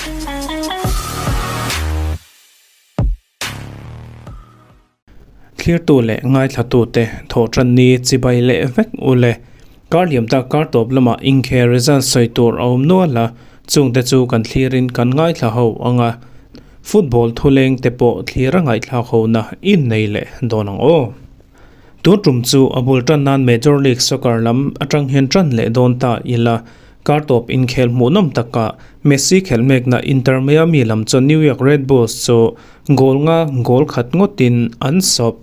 Thlirtu leh ngaithlatute thawhṭan ni chibai leh vek u le. Kar liam tak kar tawp lamah inkhel result sawi tur a awm nual a, chungte chu kan thlirin kan ngaithla ho ang a. Football thuleng te pawh thlir a ngaihthlak hona innei leh dawn ang aw. Tun tum chu a bul tan nan Major League Soccer lam atang hian tan leh dawn ta ila, kar tawp inkhel hmuhnawm takah Messi khelh mekna Inter Miami lam chuan New York Red Bulls chu goal nga goal khat ngawtin an sawp.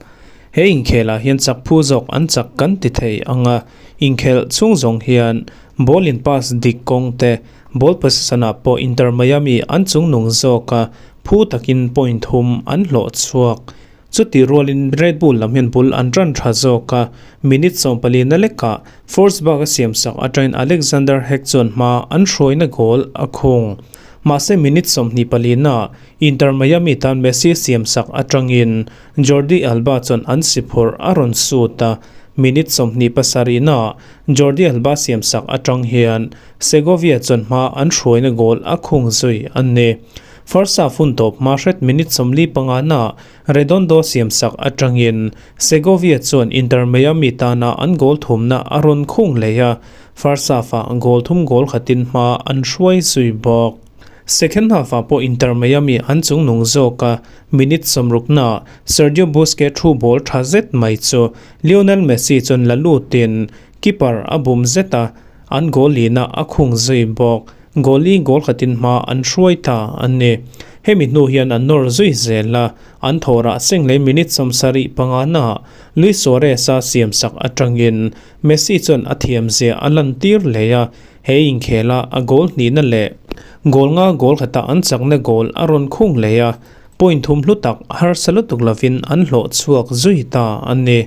He inkhelah hian chak phu zawk an chak kan ti thei ang a, inkhelh chhung zawng hian ball in pass dik kawng te, ball possession ah pawh Inter Miami an chungnung zawk a, phu takin point thum an hlawh chhuak. Chutih rualin Red Bull lam hian bul an ran tha zawk a, minute 14 na lekah Forsberg a siamsak atangin Alexander Heck chuan hma an hruaina goal a khung. Mahse minute 24 naah Inter Miami tan Messi siamsak atangin Jordi Alba chuan an si phurh a rawn sut a, minute 27 naah Jordi Alba siamsak atang hian Segovia chuan hma an hruaina goal a khung zui a ni. First half hun tawp hma hret minute 45 naah Redondo siamsak atangin Segovia chuan Inter Miami tana an goal thumna a rawn khung leh a, first half-ah goal thum goal khatin hma an hruai zui bawk. Second half-ah pawh Inter Miami an chungnung zawk a, minute 60 naah Sergio Busquets thu ball tha zet mai chu Lionel Messi chuan la lutin keeper a bum zet a, an goal lina a khung zui bawk. Goal li goal khatin hma an hruai ta a ni. Hemi hnu hian an nawr zui zel a, an thawhrah seng leh minute 75 naah Luis Suarez a siamsak atangin Messi chuan a thiamzia a lantir leh a, he inkhela a goal hnihna leh goal nga goal khata an chakna goal a rawn khung leh a, point thum hlu tak harsa lutuk lovin an hlawh chhuak zui ta a ni.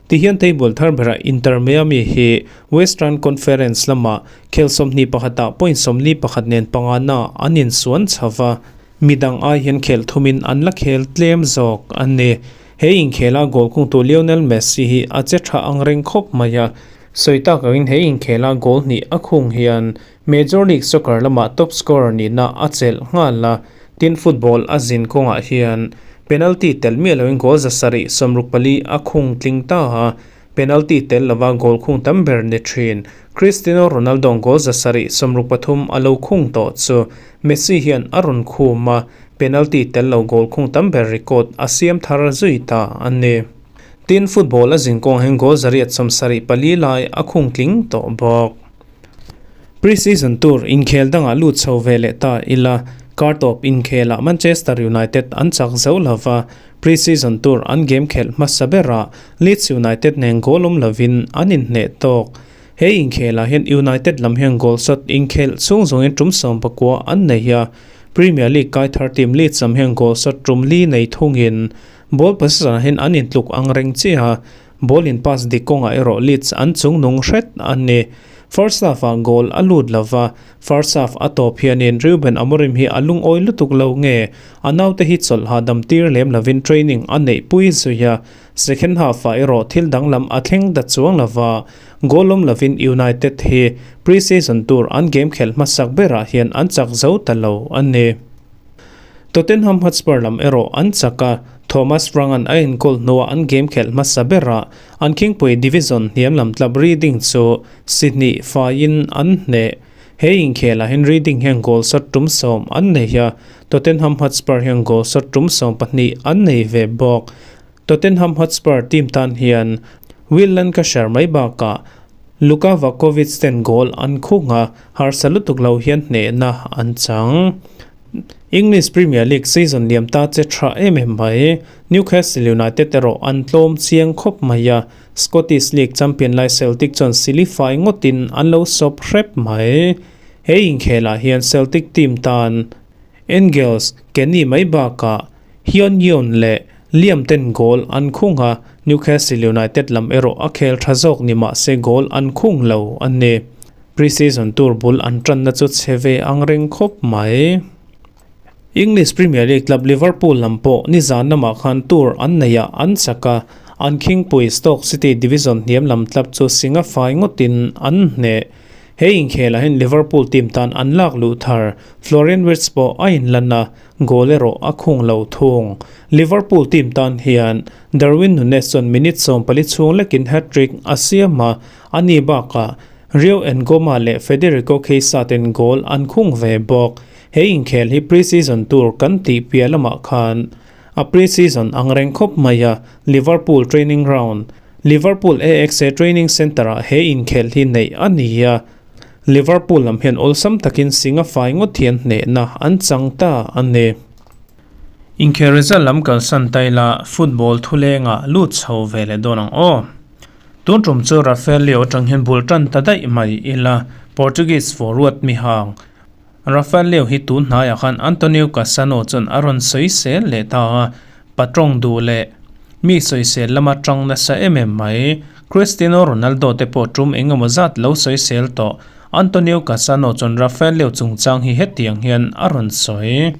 Tihian table thar berah Inter Miami hi Western Conference lamah Khel 21 ah point 41 nen panga na an insuan chho va, midang ai hian khel thumin an la khel tlem zawk a ni. He inkhela goal kungtu Lionel Messi hi a che tha ang reng khawp mai a, sawi tak angin he inkhela goal hnih a khung hian Major League Soccer lamah top scorer nihna a chelh nghal a, tin football a zin kawngah hian penalty tel miah loin goal 764 a khung tling ta a. Penalty tel lova goal khung tam ber ni thin. Cristiano Ronaldo goal 763 a lo khung tawh chu Messi hian a rawn khum a, penalty tel lo goal khung tam ber record a siam thar zui ta a ni. Tin, football a zin kawng hian goal 874 lai a khung tling tawh bawk. Pre-season tour inkhel dangah lut chho ve leh ta ila, kar tawp inkhelah Manchester United an chak zo lova, Pre-season tour an game khelh hmasa berah Leeds United nen goal awm lovin an inhneh tawk. He inkhelah hian United lam hian goal shot inkhelh chhung zawngin tum 19 an nei a, Premier League kai thar team Leeds lam hian goal shot tum li nei thungin ball possession ah hian an intluk ang reng chiah a, Ball in pass dik kawngah erawh Leeds an chungnung hret a ni. First half-ah goal a lut lova, first half a tawp hianin Ruben Amorim hi a lungawi lutuk lo nge a naute hi chawlh hahdam tir lem lovin training a neihpui zui a, second half-ah erawh thil danglam a thleng ta chuang lova, goal awm lovin United hi pre-season tur an game khelh hmasak berah hian an chak zo ta lo a ni. Tottenham Hotspur lam erawh an chak a, Thomas Frank-a'n a enkawl hnuah an game khelh hmasa berah an khingpui division hniam lam club Reading chu Sydney faiin an hneh. He inkhelah hian Reading hian goal shot tum 10 an nei a, Tottenham Hotspur hian goal shot tum 12 an nei ve bawk. Tottenham Hotspur team tan hian Will Lancashire mai bakah Luka Vukovic ten goal an khung a, harsa lutuk lo hian hnehna an chang. English Premier League season liam ta che tha em em mai. Newcastle United erawh an tlawm chiang khawp mai a, Scottish League champion lai Celtic chuan silifai ngawtin an lo sawp hrep mai. He inkhelah hian Celtic team tan Engels, Kenny mai bakah Hyun Yoon leh Liam ten goal an khung a, Newcastle United lam erawh a khel tha zawk ni mah se goal an khung lo a ni. Pre-season tour bul an tanna chu chhe ve ang reng khawp mai. English Premier League club Liverpool lam pawh nizan lamah khan tour an nei a, an chak a, an khingpui Stoke City division hniam lam club chu singa fai ngawtin an hneh. He inkhelah hian Liverpool team tan an lak luh thar Florian Wirtz pawh a inlan a, goal erawh a khung lo thung. Liverpool team tan hian Darwin Nunez chuan minute 14 chhung lekin hat-trick a siam a, ani bakah Rio Ngoma leh Federico Chiesa ten goal an khung ve bawk. He inkhel hi pre-season tur kan tih piah lamah khan a pre-season ang reng khawp mai a, Liverpool training ground, Liverpool AXA Training Centre-ah he inkhel hi neih a ni a, Liverpool lam hian awlsam takin Singa fai ngawt hian hnehna an chang ta a ni. Inkhel result lam kalsan ta ila football thulengah lut chho ve leh dawn ang aw. Tun tum chu Rafael Leao atang hian bul tan ta daih mai ila Portuguese forward mi hang Rafael Leao hi tun hnaiah khan Antonio Cassano chuan a rawn sawi sel leh ta a, patawng duh leh mi sawisel lama tang nasa em em mai. Cristiano Ronaldo te pawh tum eng emaw zat lo sawisel tawh. Antonio Cassano chuan Rafael Leao chungchang hi hetiang hian a rawn sawi.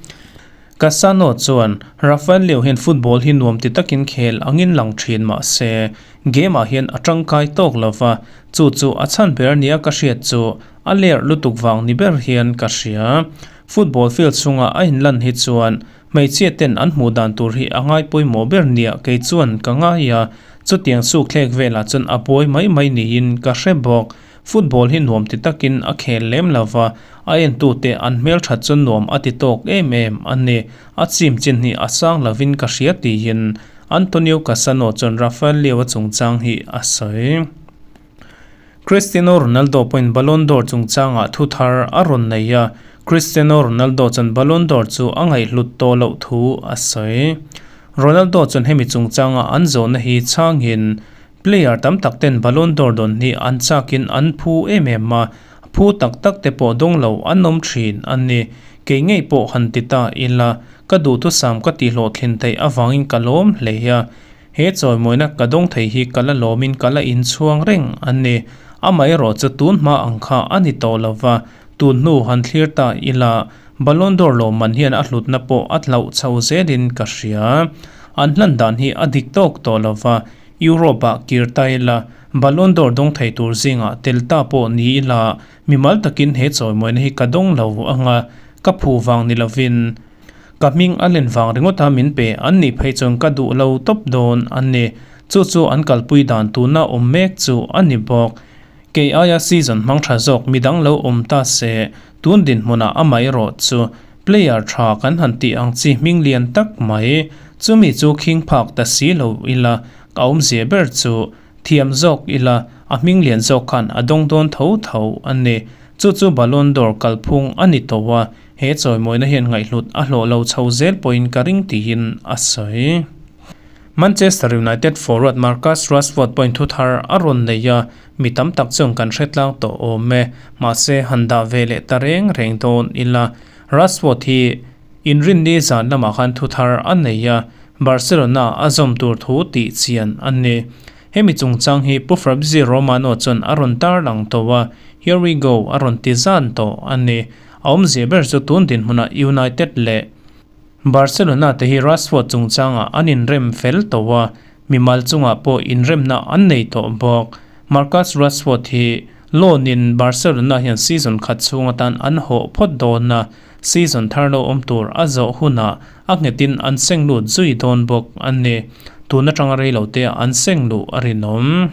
Cassano chuan, Rafael Leao hian football hi nuam ti takin khel angin lang thin mah se, game ah hian a tangkai tawk lo va, chu chu a chhan ber nia ka hriat chu a ler lutuk vang ni ber hian ka hria. Football field chhunga a inlan hi chuan hmeichhia ten an hmuh dan tur hi a ngai pawimawh ber nia kei chuan ka ngai a, chutiang suk thlek velah chuan a buai mai mai niin ka hre bawk. Football hi nuam ti takin a khel lem lo va, a entute an hmelthat chu nuam a ti tawk em em a ni. A chim chin hi a sang lovin ka hria tiin Antonio Cassano chuan Rafael Leao chungchang hi a sawi. Cristiano Ronaldo pawhin Ballon d'Or chungchangah thu thar a rawn nei a, Cristiano Ronaldo chuan Ballon d'Or chu a ngaihhlut tawh loh thu a sawi. Ronaldo chuan hemi chungchanga an zawhna hi chhangin player tam tak ten Ballon d'Or dawn hi an chakin an phu em em a, phu tak tak te pawh dawng lo an awm thin a ni. Kei ngei pawh han ti ta ila, ka duhthusam ka tihhlawhthlin theih avangin ka lawm hle a. He chawimawina ka dawng thei hi ka la lawmin ka la inchhuang reng a ni. Amaherawh chu tun hma ang kha a ni tawh lo va, tun hnu han thlir ta ila Ballon d'Or lawmman hian a hlutna pawh a hlauh chho zelin ka hria. An hlan dan hi a dik tawk tawh lo va, Europe-ah kir ta ila Ballon d'Or dawng thei tur zingah tel ta pawh ni ila mimal takin he chawimawina hi ka dawng lo ang a, ka phu vang ni lovin. Ka hming a len vang ringawt a min pe an nih phei chuan ka duh lo tawp dawn a ni. Chu chu an kalpui dan tuna awm mek chu a ni bawk. Kei aia season hmang tha zawk midang lo awm ta se, tun dinhmunah amaherawh chu player tha kan han tih ang chi hming lian tak mai. Chumi chu khing phak ta si lo ila, ka awmzia ber chu thiam zawk ila a hming lian zawk khan a dawng dawn tho tho a ni. Chu chu Ballon d'Or kalphung a ni tawh a. He chawimawina hian ngaihhlut a hlawh lo chho zel pawhin ka ring tiin a sawi. Manchester United forward Marcus Rashford pawhin thu thar a rawn nei a, mi tam tak chuan kan hre tlang tawh awm e. Mahse, han dah ve leh ta reng reng dawn ila. Rashford hi inrinni zan lamah khan thu thar a nei a, Barcelona a zawm tur thu tih chian a ni. Hemi chungchang hi Pu Fabrizio Romano chuan a rawn tarlang tawh a, Here we go a rawn ti zan tawh a ni. A awmzia ber chu tun dinhmunah United leh Barcelona te hi Rashford chungchangah an inrem fel tawh a, mimal chungah pawh inremna an nei tawh bawk. Marcus Rashford hi loan in Barcelona hian season khat chhung atan an hawh phawt dawn a, season thar lo awm tur a zawh hunah a nghetin an seng lut zui dawn bawk a ni. Tun atanga reilote ah an seng luh a rinawm.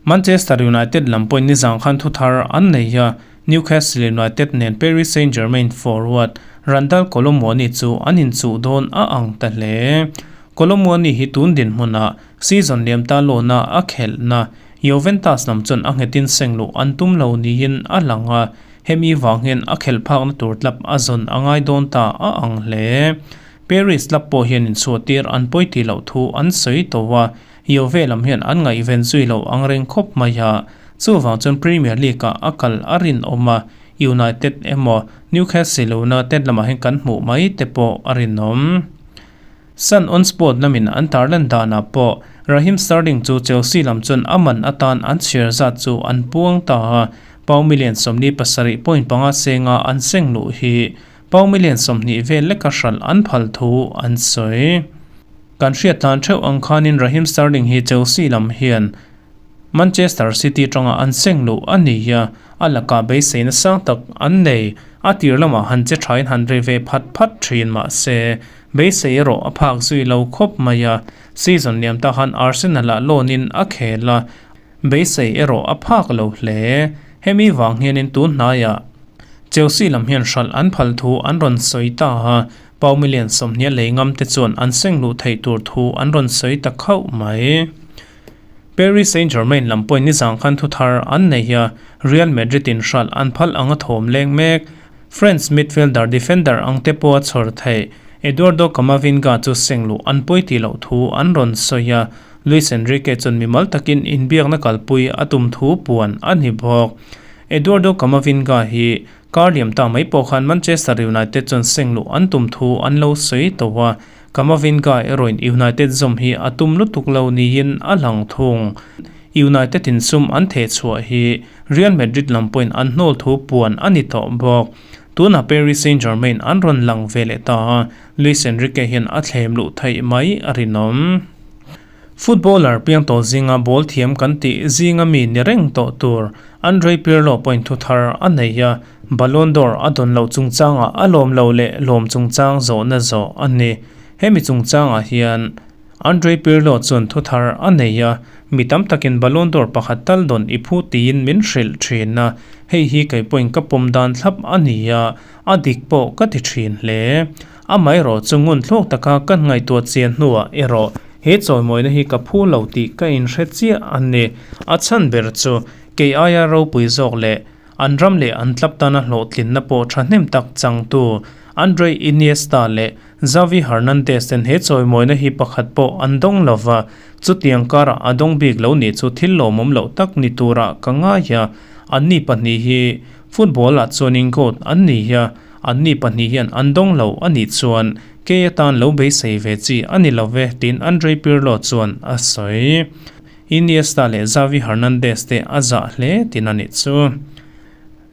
Manchester United lam pawhin nizang khan thu thar an nei a, Newcastle United nen Paris Saint-Germain forward Randal Kolo Muani chu an inchuh dawn a ang ta hle. Kolo Muani hi tun dinhmunah season liam ta lawna a khelhna Juventus lam chuan a nghetin seng luh an tum lo niin a lang a, hemi vang hian a khelh phakna tur tlap a zawn a ngai dawn ta a ang hle. Paris tlap pawh hian inchhuahtir an pawi tih loh thu an sawi tawh a, Juve lam hian an ngaihven zui loh ang reng khawp mai a, chuvang chuan Premier League-ah a kal a rinawm a, United emaw Newcastle United lamah hian kan hmuh mai te pawh a rinawm. Sun On Sport lamin an tarlan danah pawh Raheem Sterling chu Chelsea lam chuan a man atan an chhiar zat chu an puang ta a, pau million 47.5 senga an seng luh hi pau million 20 vel leka hralh an phal thu an sawi. Kan hriat tlan theuh ang khanin Raheem Sterling hi Chelsea lam hian Manchester City tanga an seng luh a ni a, a lakah beiseina sang tak an nei. A tir lamah han che thain han ri ve phat phat thin mah se, beisei erawh a phak zui lo khawp mai a. Season liam ta khan Arsenal-ah loan-in a khel a, beisei erawh a phak lo hle. Hemi vang hianin tun hnaiah Chelsea lam hian hralh an phal thu an rawn sawi ta a, Pau million 20 lei ngam te chuan an seng luh theih tur thu an rawn sawi ta khauh mai. Paris Saint-Germain lam pawhin nizang khan thu thar an nei a, Real Madrid in hralh an phal anga thawm leng mek. French midfielder defender ang te pawh a chhawr theih. Eduardo Camavinga chu seng luh an pawi tih loh thu an rawn sawi a, Luis Enrique chuan mimal takin inbiakna kalpui a tum thu puan a ni bawk. Eduardo Camavinga hi kar liam ta mai pawh khan Manchester United chuan seng luh an tum thu an lo sawi tawh a, Camavinga erawhin United zawm hi a tum lutuk lo niin a lang thung. United in sum an theh chhuah hi Real Madrid lam pawhin an hnawl thu puan a ni tawh bawk. Tunah Paris Saint-Germain an rawn lang ve leh ta a, Luis Enrique hian a thlem luh theih mai a rinawm. Footballer piang tawh zinga ball thiam kan tih zinga mi ni reng tawh tur Andrei Pirlo pawhin thu thar a nei a, Ballon d'Or a dawn loh chungchangah a lawm lo leh lawm chungchang zawhna zawh a ni. Hemi chungchangah hian Andrei Pirlo chuan thu thar a nei a, mi tam takin Ballon d'Or pakhat tal dawn i phu tiin min hrilh thin a, hei hi kei pawhin ka pawm dan thlap a ni a, a dik pawh ka ti thin hle. Amaherawh chu ngun thlawk taka ka ngaihtuah chian hnuah erawh he chawimawina hi ka phu lo tih ka inhre chiah a ni. A chhan ber chu kei aia ropui zawk leh an ram leh an club tana hlawhtlinna pawh thahnem tak changtu Andre Iniesta leh Xavi Hernandez ten he chawimawina hi pakhat pawh an dawng lo va, chutiang karah a dawng bik lo nih chu thil lawmawm loh tak ni turah ka ngai a, anni pahnih hi football-ah chuanin goat an ni a. Anni pahnih hian an dawng lo a nih chuan kei atan lo beisei ve chi a ni lo ve tiin Andrei Pirlo chuan a sawi. Iniesta leh Xavi Hernandez te a zah hle tin a nih chu.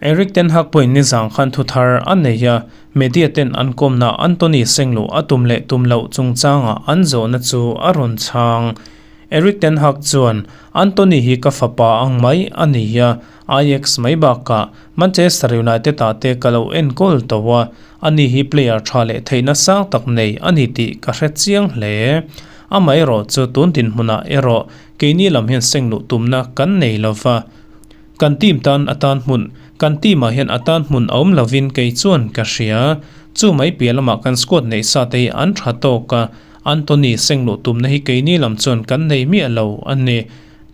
Erik ten Hag pawhin nizang khan thu thar a nei a, media ten an kawmna Antony Sengluh a tum leh tum loh chungchangah an zawhna chu a rawn chhang. Erik ten Hag chuan, Antony hi ka fapa ang mai a ni a, Ajax mai bakah Manchester United ah te ka lo enkawl tawh a, ani hi player tha leh theihna sang tak nei a ni tih ka hre chiang hle. Amaherawh chu tun dinhmunah erawh keini lam hian seng luh tumna kan nei lo va, kan team tan a tan hmun, kan team ah hian a tan hmun a awm lovin kei chuan ka hria. Chu mai piah lamah kan squad neih sa te hi an tha tawk a, Antony seng luh tumna hi keini lam chuan kan nei miah lo a ni.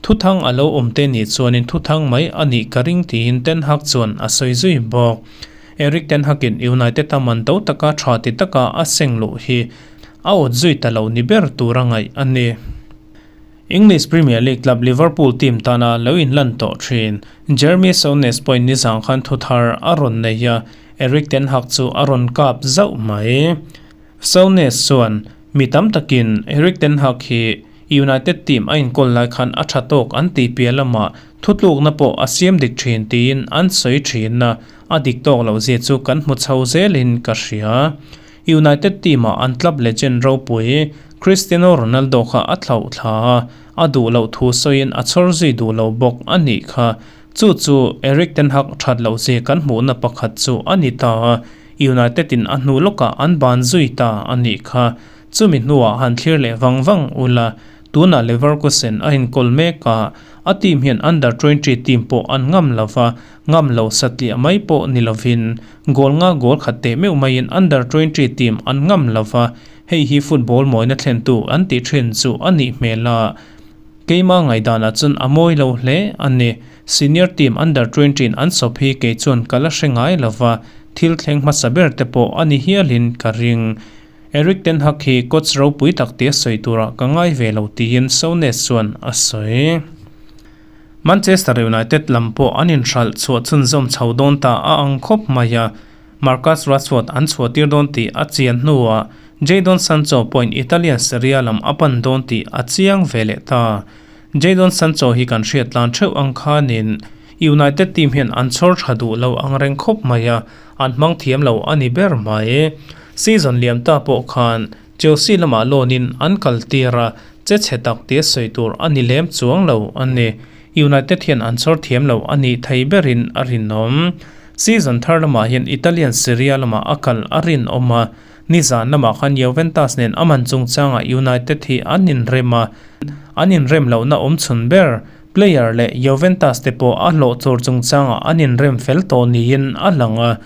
Thuthang a lo awm te nih chuanin thuthang mai a nih ka ring tiin Ten Hag chuan a sawi zui bawk. Erik ten Hag-in United a man to taka tha ti taka a seng luh hi a awt zui ta lo ni ber tur a ngaih a ni. English Premier League club Liverpool team tana lo inlan tawh thin Jeremy Souness pawhin nizang khan thuthar a rawn nei a, Erik ten Hag chu a rawn kap zauh mai. Souness chuan mi tam takin Erik ten Hag hi United team a inkawl lai khan a tha tawk an tih piah lamah thutlukna pawh a siam dik thin tiin an sawi thin a, a dik tawk loh zia chu kan hmu chho zelin ka hria. United team ah an club legend ropui Cristiano Ronaldo kha a thlauh thla a, a duh loh thu sawiin a chhawr zui duh lo bawk a nih kha. Chu chu Erik ten Hag that loh zia kan hmuhna pakhat chu a ni ta a, United in a hnu lawkah an ban zui ta a nih kha. Chumi hnuah han thlir leh vang vang ula, tunah Leverkusen a inkawl mek a, a team hian under 20 team pawh an ngam lo va, ngam lo satliah mai pawh ni lovin goal nga goal khat teh meuh maiin under 20 team an ngam lo va, hei hi football mawina thlentu an tih thin chu a nih hmel a, keima ngaihdanah chuan a mawi lo hle a ni. Senior team under 20 in an sawp hi kei chuan ka la hre ngai lo va, thil thleng hmasa ber te pawh a ni hialin ka ring. Erik ten Hag hi coach ropui tak tia sawi turah ka ngai ve lo tiin Souness chuan a sawi. Manchester United lam pawh an inhralh chhuah chhunzawm chho dawn ta a ang khawp mai a, Marcus Rashford an chhuahtir dawn tih a chian hnuah Jadon Sancho pawhin Italian Serie A lam a pan dawn tih a chiang ve leh ta. Jadon Sancho hi kan hriat tlan theuh ang khanin United team hian an chhawr tha duh lo ang reng khawp mai a, an hmang thiam lo a ni ber mai. Season liam ta pawh khan Chelsea lamah loan in an kal tir a, che chhe tak tia sawi tur a ni lem chuang lo a ni. United hian an chhawr thiam lo a nih thei berin a rinawm. Season thar lamah hian Italian Serie A lamah a kal a rinawm a, nizan lamah khan Juventus nen a man chungchangah United hi an inrem a, an inrem lohna awm chhun ber player leh Juventus te pawh a hlawh tur chungchangah an inrem fel tawh niin a lang a.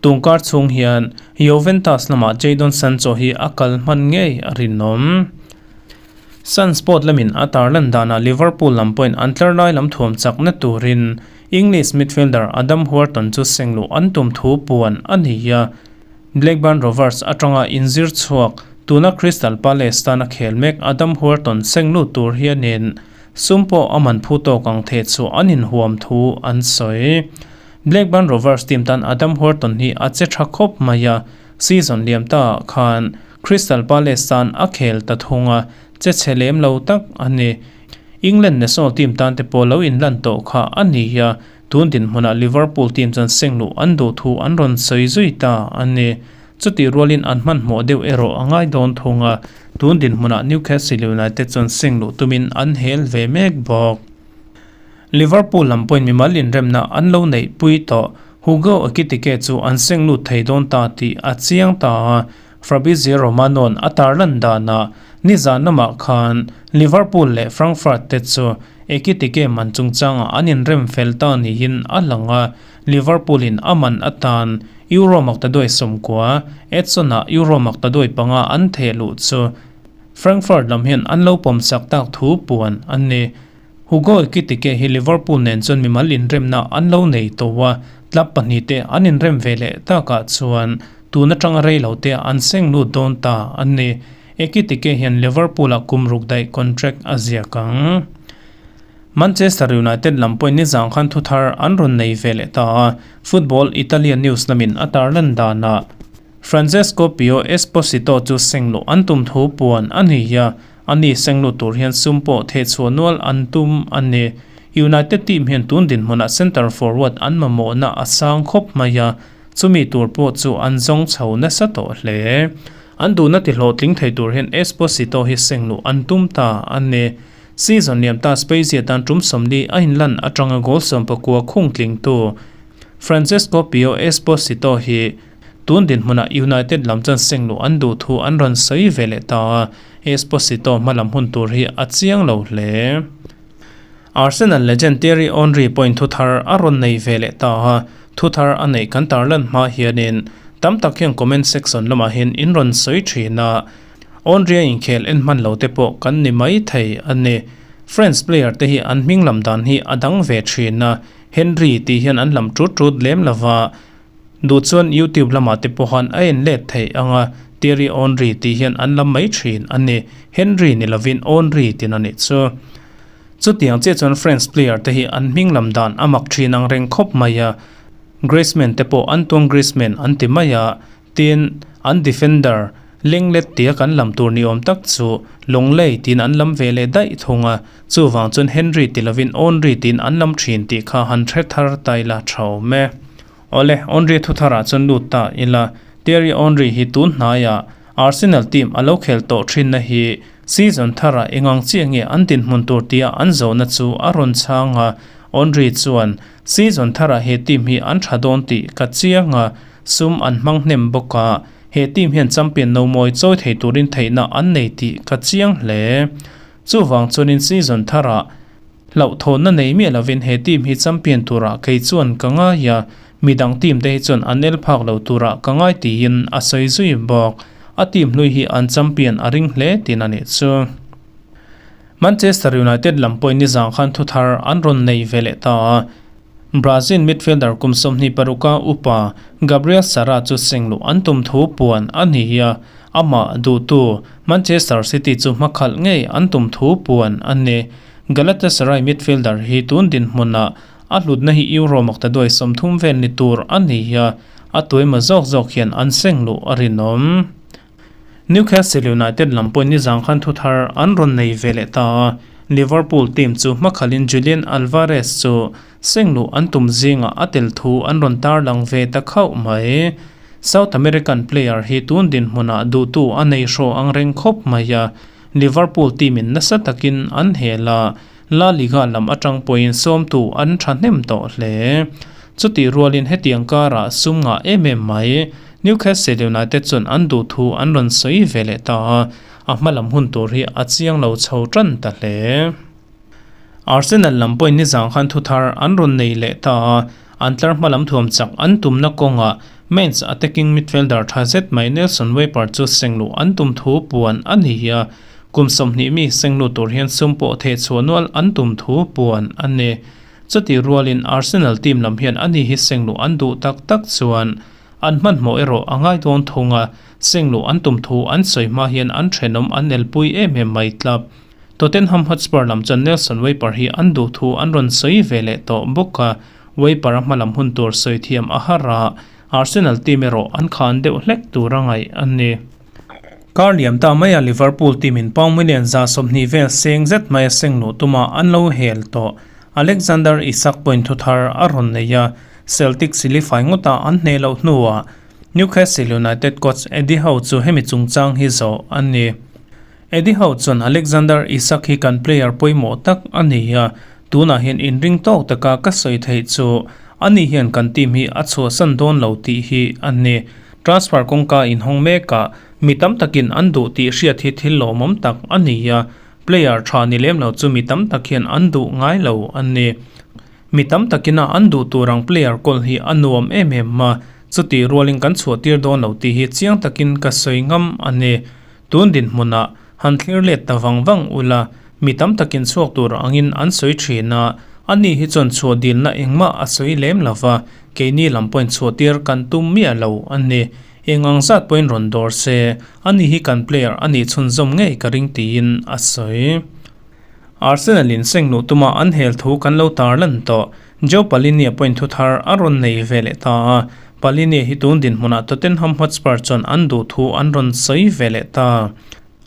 Tungkar chhung hian Juventus lamah Jadon Sancho hi a kal hman ngei a rinawm. SunSport lamin a tarlan danah Liverpool lam pawhin an tlar lai lam thuam chakna turin English midfielder Adam Wharton chu sengluh an tum thu puan a ni a. Blackburn Rovers atanga inzir chhuak tuna Crystal Palace tana khel mek Adam Wharton senglut tur hianin sum pawh a man phu tawk ang theh chu an inhuam thu an sawi. Blackburn Rovers team tan Adam Wharton hi a che tha khawp mai a, season liam ta khan Crystal Palace tan a khel ta thung a, che chhe lem lo tak a ni. England national team tan te pawh lo inlan tawh kha a ni a, tun dinhmunah Liverpool team chuan sengluh an duh thu an rawn sawi zui ta a ni. Chutih rualin an hmanhmawh deuh erawh a ngai dawn thung a, tun dinhmunah Newcastle United chuan sengluh tumin an hel ve mek bawk. Liverpool lam pawhin mimal inremna an lo neih pui tawh. Hugo Ekitike chu an senglut thei dawn ta tih a chiang ta a, Fabrizio Romano-a'n a tarlan danah nizan lamah khan Liverpool leh Frankfurt te chu Ekitike man chungchangah an inrem fel ta niin a lang a, Liverpool-in a man atan Euro maktaduai 90, Edson-ah Euro maktaduai panga an theh luh chu Frankfurt lam hian an lo pawmsak tak thu puan a ni. Hugo Ekitike hi Liverpool nen chuan mimal inremna an lo nei tawh a, club pahnihte an inrem ve leh takah chuan tun atanga rei lo te an seng lut dawn ta a ni. Ekitike hian Liverpool-ah kum ruk daih contract a ziak ang. Manchester United lam pawhin nizang khan thuthar an rawn nei ve leh ta a, Football Italia news lamin a tarlan danah Francesco Pio Esposito chu seng luh an tum thu puan a ni a, Ani senglut tur hian sum pawh thehchhuah nual an tum a ni. United team hian tun dinhmunah centre forward an mamawhna a sang khawp mai a, chumi tur pawh chu an zawng chho nasa tawh hle. An duhna ti hlawhtling thei tur hian Esposito hi sengluh an tum ta a ni. Season liam ta Spezia tan tum 40 a inlan atanga goal 19 khung tlingtu Francesco Pio Esposito hi Tun dinhmunah United lam chuan sengluh an duh thu an rawn sawi ve leh ta a, Esposito hmalam hun tur hi a chiang lo hle. Arsenal legend Thierry Henry pawhin thu thar a rawn nei ve leh ta a, thu thar a neih kan tarlan hma hianin tam tak hian comment section lamah hian in rawn sawi thin a, Henry a inkhel en hman lo te pawh kan ni mai thei a ni. French player te hi an hming lam dan hi a dang ve thin a, Henry tih hian an lam tut tut lem lova, Duh chuan YouTube lamah te pawhan a en let theih ang a, Thierry Henry tih hian an lam mai thin a ni. Henry ni lovin Henry tin a nih chu. Chutiang chiah chuan French player te hi an hming lam dan a mak thin ang reng khawp mai a. Griezmann te pawh Antoine Griezmann an ti mai a, tin an defender Lenglet tia kan lam tur ni awm tak chu Longley tiin an lam ve leh daih thung a, chuvang chuan Henry ti lovin Henry tiin an lam thin tih kha han hre thar ta ila tha awm e. Awle, Henry thutharah chuan lut ta ila, Thierry Henry hi tun hnaiah Arsenal team a lo khel tawh thinna hi season tharah engang chiah nge an dinhmun tur tia an zawhna chu a rawn chhang a, Henry chuan, Season tharah he team hi an tha dawn tih ka chiang a, sum an hmang hnem bawk a, he team hian champion no mawi chawi thei turin theihna an nei tih ka chiang hle. Chuvang chuanin season tharah Hlauhthawnna nei miah lovin he team hi champion turah kei chuan ka ngai a, midang team te hi chuan an el phak lo turah ka ngai tiin a sawi zui bawk. A team hlui hi an champion a ring hle tin a nih chu. Manchester United lam pawhin nizang khan thuthar an rawn nei ve leh ta a, Brazil midfielder kum 26 a upa Gabriel Sara chu sengluh an tum thu puan a ni a, amah duhtu Manchester City chu hmakhalh ngei an tum thu puan a ni. Galatasaray midfielder hi tun dinhmunah a hlutna hi Euro maktaduai 30 vel ni tur a ni a, a tuaima zawk zawk hian an sengluh a rinawm. Newcastle United lam pawhin nizang khan thuthar an rawn nei ve leh ta a, Liverpool team chu hmakhalhin Julian Alvarez chu sengluh an tum zingah a tel thu an rawn tarlang ve ta khauh mai. South American player hi tun dinhmunah duhtu a nei hraw ang reng khawp mai a, Liverpool team in nasa takin an hel a. La Liga lam atang pawhin sawmtu an thahnem tawh hle. Chutih rualin hetiang karah sum ngah em em mai Newcastle United chuan an duh thu an rawn sawi ve leh ta a, a hma lam hun tur hi a chiang lo chho tan ta hle. Arsenal lam pawhin nizang khan thu thar an rawn nei leh ta a, an tlar hma lam thuam chak an tumna kawngah Mainz attacking midfielder tha zet mai Nelson Weiper chu sengluh an tum thu puan a ni a, kum 20 mi sengluh tur hian sum pawh theh chhuah nual an tum thu puan a ni. Chutih rualin Arsenal team lam hian ani hi sengluh an duh tak tak chuan an hmanhmawh erawh a ngai dawn thung a, sengluh an tum thu an sawi hma hian an thenawm an elpui em em mai tlap. Tottenham Hotspur lam chuan Nelson Weiper hi an duh thu an rawn sawi ve leh tawh bawk a, Weiper a hmalam hun tur sawi thiam a har a, Arsenal team erawh an khan deuh hlek tur a ngaih a ni. Kar liam ta maia Liverpool team in pound million 120 vel seng zet maia seng luh tuma an lo hel tawh. Alexander Isak pawhin thu thar a rawn nei a, Celtic silifai ngawta an hneh loh hnuah Newcastle United coach Eddie Howe chu hemi chungchang hi zawh a ni. Eddie Howe chuan Alexander Isak hi kan player pawimawh tak a ni a, tunah hian inring tawk taka ka sawi theih chu ani hian kan team hi a chhuahsan dawn lo tih hi a ni. Transfer kawngka inhawng mekah mi tam takin an duh tih hriat hi thil lawmawm tak a ni a, player tha ni lem lo chu mi tam tak hian an duh ngai lo a ni. Mi tam takina an duh tur ang player kawl hi a nuam em em a, chutih rualin kan chhuahtir dawn lo tih hi chiang takin ka sawi ngam a ni. Tun dinhmunah han thlir let ta vang vang ula, mi tam takin chhuak tur angin an sawi thin a, ani hi chuan chhuah dilna engmah a sawi lem lo va, keini lam pawhin chhuahtir kan tum miah lo a ni. Eng ang zat pawhin rawn dawr se, ani hi kan player a nih chhunzawm ngei ka ring tiin a sawi. Arsenal in seng luh tuma an hel thu kan lo tar lan tawh. Joe Palhinha pawhin thu thar a rawn nei ve leh ta a, Palhinha hi tun dinhmunah Tottenham Hotspur chuan an duh thu an rawn sawi ve leh ta.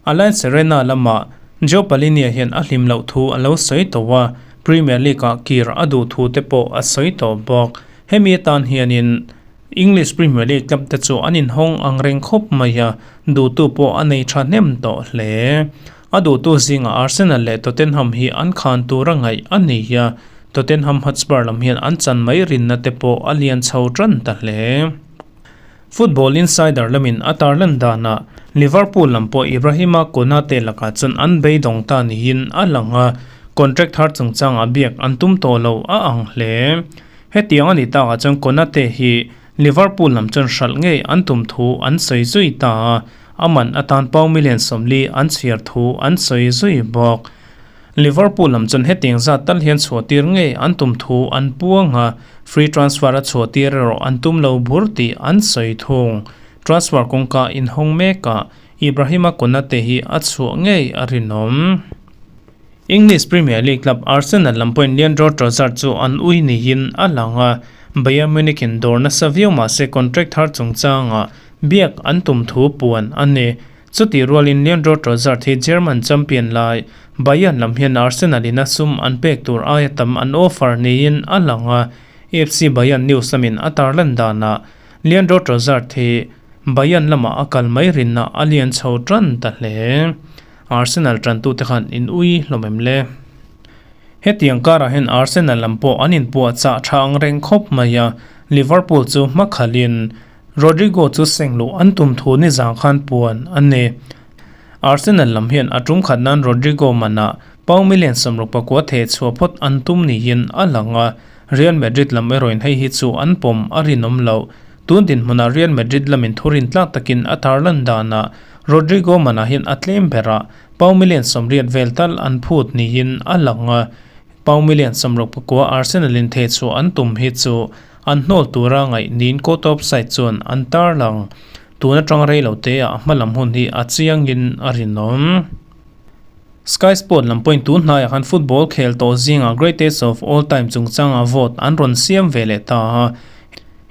Allianz Arena lamah Joe Palhinha hian a hlim loh thu a lo sawi tawh a, Premier League-ah kir a duh thu te pawh a sawi tawh bawk. Hemi atan hianin English Premier League club te chu an inhawng ang reng khawp mai a, duhtu pawh a nei thahnem tawh hle. A duhtu zingah Arsenal leh Tottenham hi an khan tur a ngaih a ni a, Tottenham Hotspur lam hian an chan mai rinna te pawh a lian chho tan ta hle. Football Insider lamin a tarlan danah Liverpool lam pawh Ibrahima Konate lakah chuan an beidawng ta niin a lang a, contract thar chungchangah biak an tum tawh lo a ang hle. Hetiang a nih takah chuan Konate hi Liverpool lam chuan hralh ngei an tum thu an sawi zui ta a, a man atan pound million 40 an chhiar thu an sawi zui bawk. Liverpool lam chuan hetiang zat tal hian chhuahtir ngei an tum thu an puang a, free transfer a chhuahtir erawh an tum lo bur tih an sawi thung. Transfer kawngka inhawng mekah Ibrahima Konate hi a chhuah ngei a rinawm. English Premier League club Arsenal lam pawhin Leandro Trossard chu an ui niin a lang a, Bayern Munich in dawr nasa viau mah se contract thar chungchangah biak an tum thu puan a ni. Chutih rualin Leandro Trossard hi German champion lai Bayern lam hian Arsenal in a sum an pek tur aia tam an offer niin a lang a, FC Bayern news lamin a tarlan danah Leandro Trossard hi Bayern lamah a kal mai rinna a lian chho tan ta hle. Arsenal tantute khan in ui hlawm em le? Hetiang karah hian Arsenal lam pawh an inpuah chah tha ang reng khawp mai a, Liverpool chu hma khalhin Rodrigo chu seng luh an tum thu ni zang khan puan a ni. Arsenal lam hian a tum khat nan Rodrigo manah pound million 64 theh chhuah phawt an tum niin a lang a, Real Madrid lam erawhin hei hi chu an pawm a rinawm loh. Tun dinhmunah Real Madrid lamin thurin tlak takin a tarlan danah Rodrigo manah hian a tlem berah pound million 80 vel tal an phut niin a lang a, pound million 69 Arsenal in theh chhuah an tum hi chu an hnawl tura ngaih niin court of side chuan an tarlang. Tun atang rei lo te ah hma lam hun hi a chiangin a rinawm. Sky Sport lam pawhin tun hnaiah khan football khel tawh zingah greatest of all time chungchanga vote an rawn siam ve leh ta a,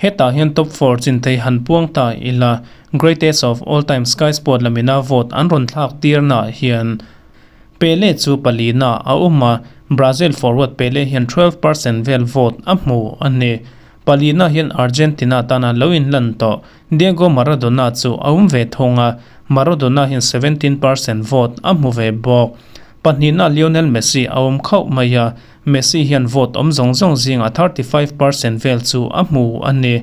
hetah hian top four chin thei han puang ta ila greatest of all time Sky Sport lamina vote an rawn thlak tirnaah hian Pele chu palina a awm a, Brazil forward Pele hian 12% vel vote a hmu a ni. Palina hian Argentina tana lo inlan tawh Diego Maradona chu a awm ve thung a, Maradona hian 17% vote a hmu ve bawk. Pahnihna Lionel Messi a awm khauh mai a, Messi hian vote awm zawng zawng zingah 35% vel chu a hmu a ni.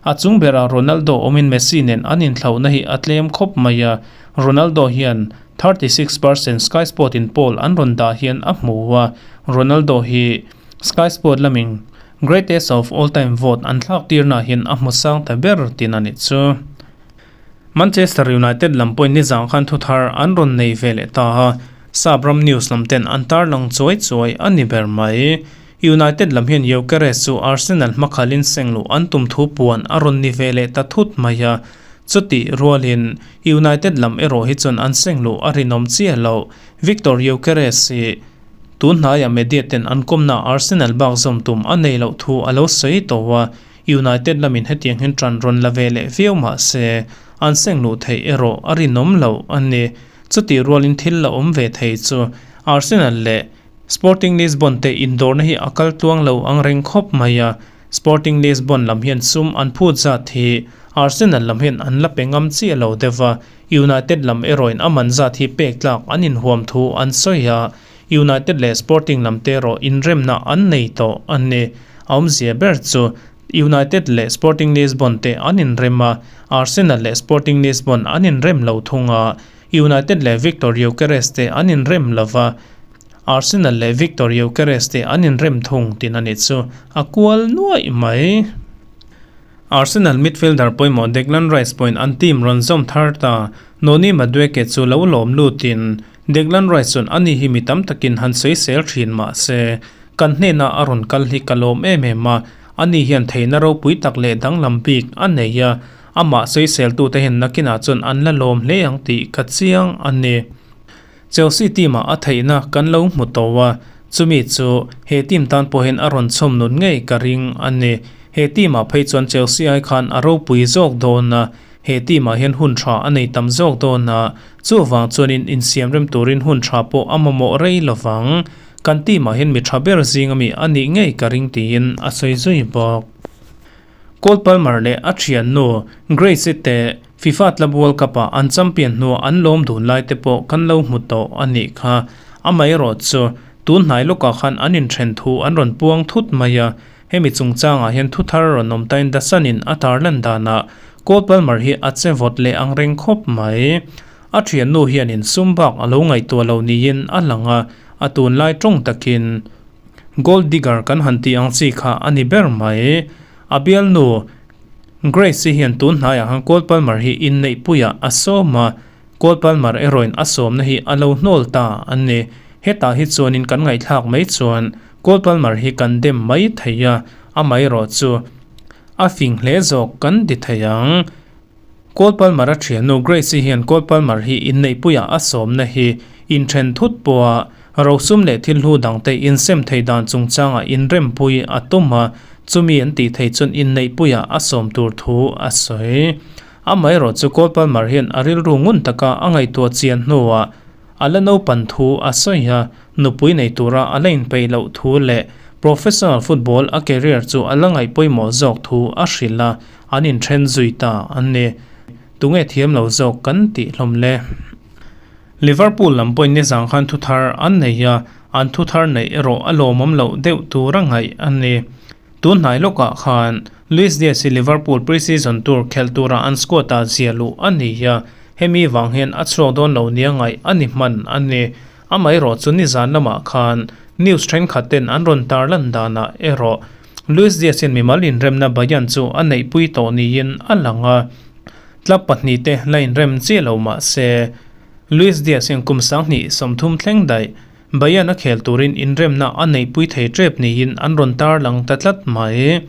A chung berah Ronaldo awmin Messi nen an inthlauhna hi a tlem khawp mai a, Ronaldo hian 36% Sky Sport in poll an rawn dah hian a hmu a, Ronaldo hi Sky Sport lamin Greatest of all time vote an thlak tirna hian a hmu sang ta ber tin a nih chu. Manchester United lam pawhin nizang khan thuthar an rawn nei ve leh ta a, Sap ram news lam ten an tarlang chuai chuai a ni ber mai. United lam hian Gyökeres chu Arsenal hmakhalin sengluh an tum thu puan a rawn ni ve leh ta thut mai a, chutih rualin United lam erawh hi chuan an sengluh a rinawm chiah lo. Viktor Gyökeres hi tun hnaiah media ten an kawmna Arsenal bak zawm tum a nei loh thu a lo sawi tawh a, United lamin hetiang hian tan rawn la ve leh viau mah se an sengluh theih erawh a rinawm loh a ni. Chutih rualin thil la awm ve thei chu Arsenal leh Sporting Lisbon te indawrna hi a kal tluang lo ang reng khawp mai a, Sporting Lisbon lam hian sum an phut zat hi Arsenal lam hian an la pe ngam chiah lo deuh a, United lam erawhin a man zat hi pek tlak an inhuam thu an sawi a, United leh Sporting lam te erawh inremna an nei tawh a ni. A awmzia ber chu United leh Sporting Lisbon te an inrem a, Arsenal leh Sporting Lisbon an inrem lo thung a, United leh Viktor Gyökeres te an inrem lo va, Arsenal leh Viktor Gyökeres te an inrem thung tihna nih chu a kual nuaih mai. Arsenal midfielder pawimawh Declan Rice pawhin an team rawn zawm thar ta. Noni Madueke chu lo lawm lutin Declan Rice chuan ani hi mi tam takin han sawisel thin mah se, kan hnenah a rawn kal hi ka lawm em em a, ani hian theihna ropui tak leh danglam bik a nei a, Amah sawiseltute hian nakinah chuan an la lawm hle ang tih ka chiang a ni. Chelsea team-ah a theihna kan lo hmu tawh a, chumi chu he team tan pawh hian a rawn chhawm nun ngei ka ring a ni. He team-ah phei chuan Chelsea ai khan a ropui zawk dawn a, he team-ah hian hun tha a nei tam zawk dawn a, chuvang chuanin insiamrem turin hun tha pawh a mamawh rei lovang. Kan team-ah hian mi tha ber zing ami a nih ngei ka ring tiin a sawi zui bawk. Cole Palmer leh a thiannu Grace-i te FIFA Club World Cup-ah an champion hnuah an lawm dun lai te pawh kan lo hmu tawh a nih kha. Amaherawh chu tun hnai lawkah khan an inthen thu an rawn puang thut mai a, hemi chungchangah hian thu thar rawn awm tain The Sun-in a tarlan danah Cole Palmer hi a che vawt leh ang reng khawp mai. A thiannu hianin sum bak a lo ngaihtuah lo niin a lang a, a tunlai tawng takin Gold digger kan han tih ang chi kha a ni ber mai. A bialnu Grace-i hian tun hnaiah khan Cole Palmer hi inneihpuiah a sawm a, Cole Palmer erawhin a sawmna hi a lo hnawl ta a ni. Hetah hi chuanin kan ngaihthlak mai chuan Cole Palmer hi kan dem mai thei a, amaherawh chu a fing hle zawk kan ti thei ang. Cole Palmer a thiannu Grace-i hian Cole Palmer hi inneihpuiah a sawmna hi inthen thut pawha rosum leh thil hlu dangte insem thei dan chungchangah inrempui a tum a, chumi an tih thei chuan inneihpuiah a sawm tur thu a sawi. Amaherawh chu Cole Palmer hian a rilru ngun taka a ngaihtuah chian hnuah a la naupan thu a sawi a, nupui nei tura a la inpeih loh thu leh professional football a career chu a la ngaih pawimawh zawk thu a hrilh a. An inthen zui ta an ni. Tunge thiam lo zawk kan tih hlawm le. Liverpool lam pawhin nizang khan thu thar an nei a, an thu thar neih erawh a lawmawm loh deuh tur a ngaih a ni. Tun hnai lawkah khan Luis Diaz hi Liverpool pre-season tour khelh tura an squad ah zia luh a ni a, hemi vang hian a chhuak dawn lo nia ngaih a ni hman a ni. Amaherawh chu nizan lamah khan news thenkhat ten an rawn tarlan danah erawh Luis Diaz hian mimal inremna Bayern chu a neihpui tawh niin a lang a, club pahnihte la inrem chiah lo mah se, Luis Diaz hian kum 2030 thleng daih Bayern a khel turin inremna a neihpui thei tep niin an rawn tarlang ta tlat mai.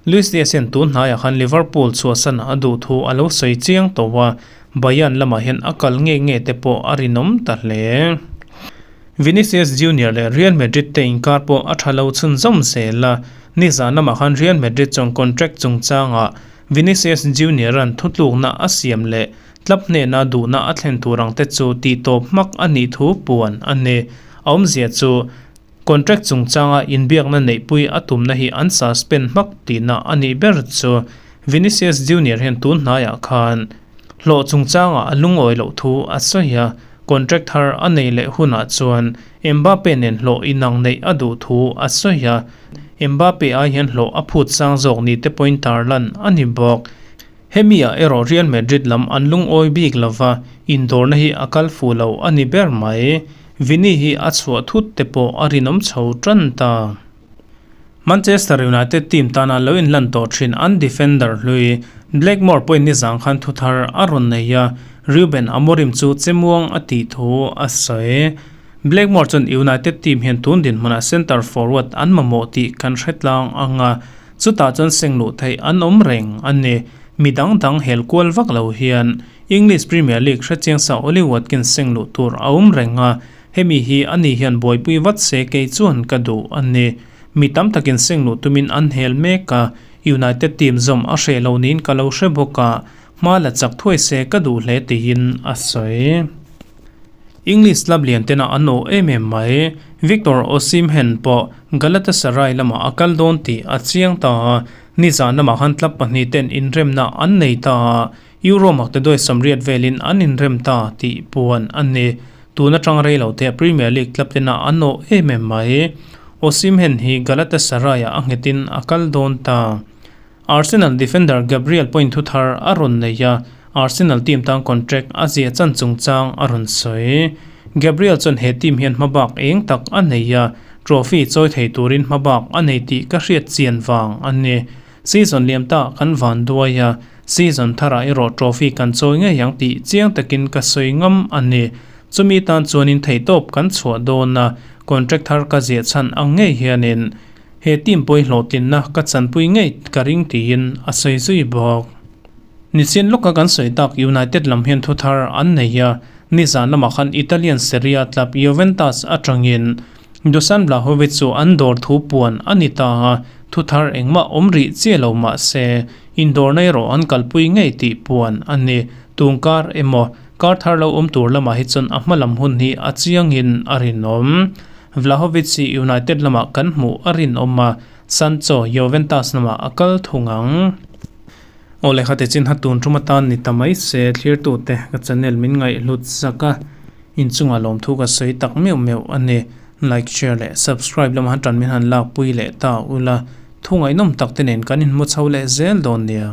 Luis Diaz hian tun hnaiah khan Liverpool chhuahsan a duh thu a lo sawi chiang tawh a, Bayern lamah hian a kal nge nge te pawh a rinawm ta hle. Vinicius Junior leh Real Madrid te inkar pawh a tha lo chhunzawm zel a, nizan lamah khan Real Madrid chuan contract chungchangah Vinicius Junior-a'n thutlukna a siam leh club hnena duhna a thlen tur ang te chu tihtawp hmak a nih thu puan a ni. A awmzia chu contract chungchanga inbiakna neihpui a tumna hi an suspend hmak tihna a nih ber chu. Vinicius Junior hian tun hnaiah khan hlawh chungchangah a lungawi loh thu a sawi a. Contract thar a nei leh hunah chuan Mbappe nen hlawh inang neih a duh thu a sawi a, Mbappe ai hian hlawh a phut sang zawk ni te pawhin tarlan a ni bawk. Hemi ah erawh Real Madrid lam an lungawi bik lova, indawrna hi a kal fuh lo a ni ber mai. Vini hi a chhuah thut te pawh a rinawm chho tan ta. Manchester United team tana lo inlan tawh thin an defender hlui Blackmore pawhin nizang khan thuthar a rawn nei a, Ruben Amorim chu chemuang a tih thu a sawi. Blackmore chuan United team hian tun dinhmunah centre forward an mamawh tih kan hre tlang ang a, chutah chuan seng luh theih an awm reng a ni. Mi dang dang hel kual vak lo hian English Premier League hrechiang sa Ollie Watkins seng luh tur a awm reng a, Hemi hi ani hian buaipui vat se kei chuan ka duh a ni. Mi tam takin seng luh tumin an hel mek a, United team zawm a hreh lo niin ka lo hre bawk a, hma la chak thuai se ka duh hle tiin a sawi. English club lian tena an awh em em mai. Victor Osimhen pawh Galatasaray lamah a kal dawn tih a chiang ta a, nizan lamah khan club pahnih ten inremna an nei ta a, Euro maktaduai 80 velin an inrem ta tih puan a ni. Tun atang rei lo te Premier League club tena an awh em em mai. Osimhen hi Galatasaray-ah a nghetin a kal dawn ta. Arsenal defender Gabriel pawhin thu thar a rawn nei a, Arsenal team tan contract a ziah chan chungchang a rawn sawi. Gabriel chuan he team hian hmabak eng tak a nei a, trophy chawi thei turin hmabak a nei tih ka hriat chian vang a ni. Season liam ta kan van duai a, season tharah erawh trophy kan chawi ngei ang tih chiang takin ka sawi ngam a ni. Chumi tan chuanin theihtawp kan chhuah dawn a, contract thar ka ziah chhan ang ngei hianin he team pawi hlawhtlinna ka chanpui ngei ka ring tiin a sawi zui bawk. Nichin lawka kan sawi tak United lam hian thu thar an nei a, nizan lamah khan Italian Serie A club Juventus atangin Dusan Vlahovic chu an dawr thu puan a ni ta a, thu thar engmah awm rih chiah lo mah se, indawrna erawh an kalpui ngei tih puan a ni. Tun kar emaw, kar thar lo awm tur lamah hi chuan a hma lam hun hi a chiangin a rinawm. Vlahovic hi United lamah kan hmuh a rinawm a, Sancho Juventus lamah a kal thung ang. Aw lehkha te chin ha tun tum atan ni ta mai se thlirtute ka channel min ngaihhlut zak a, inchungah lawmthu ka sawi tak meuh meuh a ni. Like, share leh subscribe lama han tan min han lakpui leh ta ula, thu ngaihnawm tak te nen kan inhmu chho leh zel dawn nia.